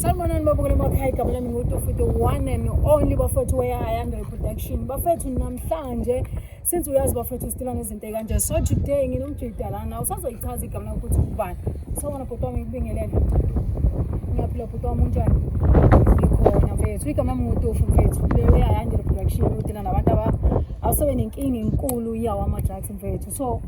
Sanibonani babukele emakhaya, igama lami nguTufu, the one and only bafethu we-Ayanda Production. Bafethu, namhlanje since uyazi bafethu sidila nezinto ey'kanje, so today nginomjida lana usazoyichaza igama lakho ukuthi ubani. Sawubona bhuti wami, ngikubingelele. Ngiyaphila bhuti wami, unjani? Ngikhona mfethu. Igama lami nguTufu mfethu, le we-Ayanda Production, udila nabantu abasebenenkinga enkulu yawo ama-drugs mfethu. So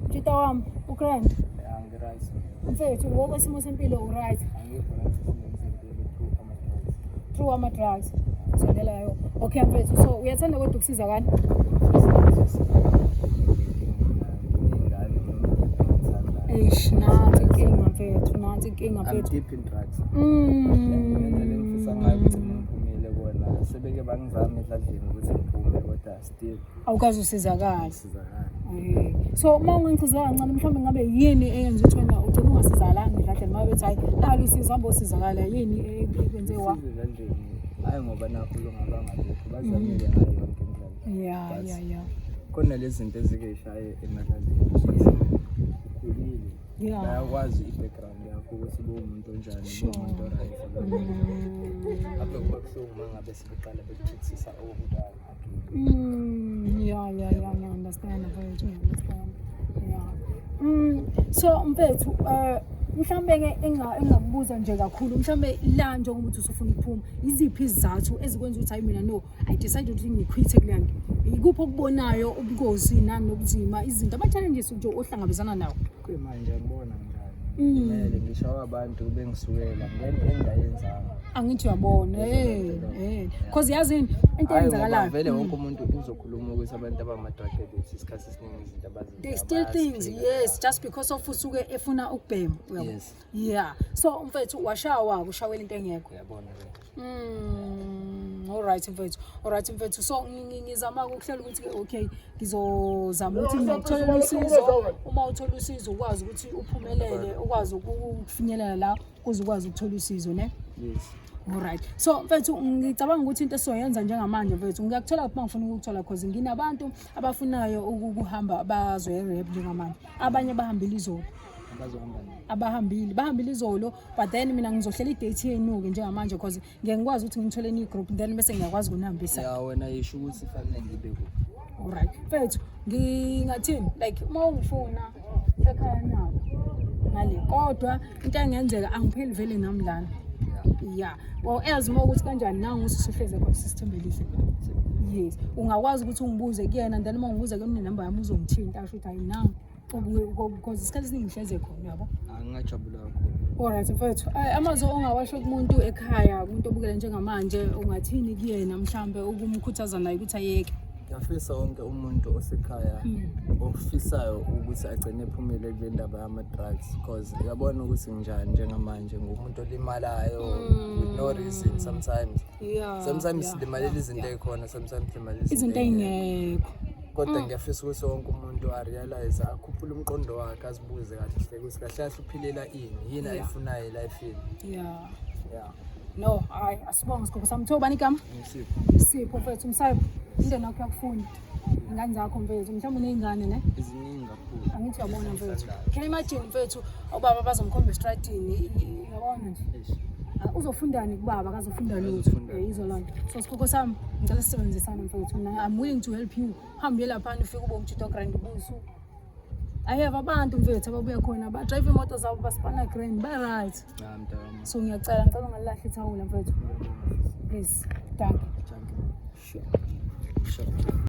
mjida wami, u-grand? Yeah, ngi-right. Mfethu, ngokwesimo sempilo u-right? Angikho right esimeni sempilo through ama-drugs. Through ama-drugs sondelayo. Okay mfethu, so uyathanda kodwa ukusizakala? Nginey'ngane engithandayo. Eish, nansi inkinga mfethu, nansi inkinga I'm mfethu. deep in drugs. Ngendlela engifisa ngayo ukuthi ngiphumile kona. Sebeke bangizama edladleni ukuthi ngiphume, kodwa still Awukazi usizakala. Sizakala. So uma ungangichazela kancane, mhlawumbe ngabe yini eyenza ukuthi wena ugcine ungasizakalanga edladleni, uma bethi hayi, nalo usizo, hamba osizakala, yini ekwenze wa Usizo edladleni, hhayi ngoba nakho lungabanga lutho, bazamile ngayo yonke indlela. But khona lezi zinto ezike y'shaye emadladleni ukuthi ukhulile, bayakwazi i-background yakho ukuthi bowumuntu onjani, bowumuntu o-right. Ave kuba buhlungu uma ngabe sebeqala bekuthithisa okomntwana. Yeah, ngiya-understand mfethu, ngiya-understand. Yeah. So mfethu, mhlambe ke engakubuza nje kakhulu, mhlambe la njengoba uthi usufuna ukuphuma, iziphi izizathu ezikwenza ukuthi hayi mina no, I decided ukuthi ngi-quithe kule nto? Ikuphi okubonayo ubungozi nani nobunzima, izinto, ama-challenges nje ohlangabezana nawo? Kuyimanje ngibona ngani, kumele ngishawe abantu bengisukela ngento engingayenzanga. Angithi uyabona, cause yazini into Hhayi ngoba eyenzakalayo? vele wonke umuntu uzokhuluma ukuthi abantu abama-drug addicts isikhathi esiningi izinto abazenzayo They steal things. Bayaziphika. Yes, just because of usuke efuna ukubhema, uyabo? Yes. Yeah, so mfethu washawa, kushawela into engekho. Uyabona-ke. Alright mfethu, alright mfethu. So ngizama ukuhlela ukuthi ke okay, ngizozama ukuthi ngikutholele usizo. Uma uthola usizo ukwazi ukuthi uphumelele, ukwazi ukufinyelela la ukuze ukwazi ukuthola usizo, ne? Yes. Alright. So mfethu, ngicabanga ukuthi into esizoyenza njengamanje mfethu, ngiyakuthola uma ngifuna ukukuthola, cause nginabantu abafunayo ukuhamba bazoye rehab njengamanje. Abanye bahambile izolo. Abazohamba nini? Abahambile, bahambile izolo, but then mina ngizohlela i-date yenu-ke njengamanje, cause ngeke ngikwazi ukuthi ngithole ni-group, then bese ngiyakwazi ukunihambisa. Ya, wena yisho ukuthi fanele ngibe kuphi. Alright mfethu, ngingathini, like uma ungifuna ekhaya nabo ngale, kodwa into engenzeka angipheli vele nami lana. Yeah, well, as uma ukuthi kanjani nangu usuhleze khona sisithembelihle. Yes, ungakwazi ukuthi ungibuze kuyena, then uma ungibuza kuyena unenamba yami, uzongithinta asho ukuthi hayi nangu, because isikhathi esiningi ngihleze khona, uyabo? Angingajabula kakhulu. Alright mfethu, amazwi ongawasho kumuntu ekhaya, kumuntu obukele njengamanje, ungathini kuyena mhlambe ukumkhuthaza naye ukuthi ayeke? Ngiyafisa wonke umuntu osekhaya ofisayo ukuthi agcine ephumile kule ndaba yama-drugs, because uyabona ukuthi nginjani njengamanje, ngumuntu olimalayo with no reason sometimes. Sometimes silimalela izinto ey'khona, sometimes silimalela izinto ey'ngekho. Kodwa ngiyafisa ukuthi wonke umuntu a-realize, akhuphule umqondo wakhe, azibuze kahle hle ukuthi kahle kahle uphilela ini, yini ayifunayo e-life-ini. Yeah. No, hayi, asibonge sigogo sami. Kuthiwa ubani igama? Ngisipho. Sipho mfethu, umsayipho. Umndeni wakho uyakufuna. Ingane zakho mfethu, mhlawumbe uney'ngane ne? Ziningi kakhulu. Angithi uyabona mfethu. Can you imagine mfethu, ubaba bazomkhomba estradini, uyabona nje. Eish. Ah, uzofundani kubaba? Akazofunda lutho. Akazofunda. Yizo loo nto. So sikhokho sami, ngicela sisebenzisane mfethu. Mina I'm willing to help you. Hambe uye laphana, ufike ube umjito grand ubusu. I have abantu mfethu ababuya khona, ba-drive imoto zabo, basipana grand, ba-right. Cha mntakami. So ngiyacela, ngicela ungalilahli ithawula mfethu. Please. Thank you. Thank you. Sure. Sure.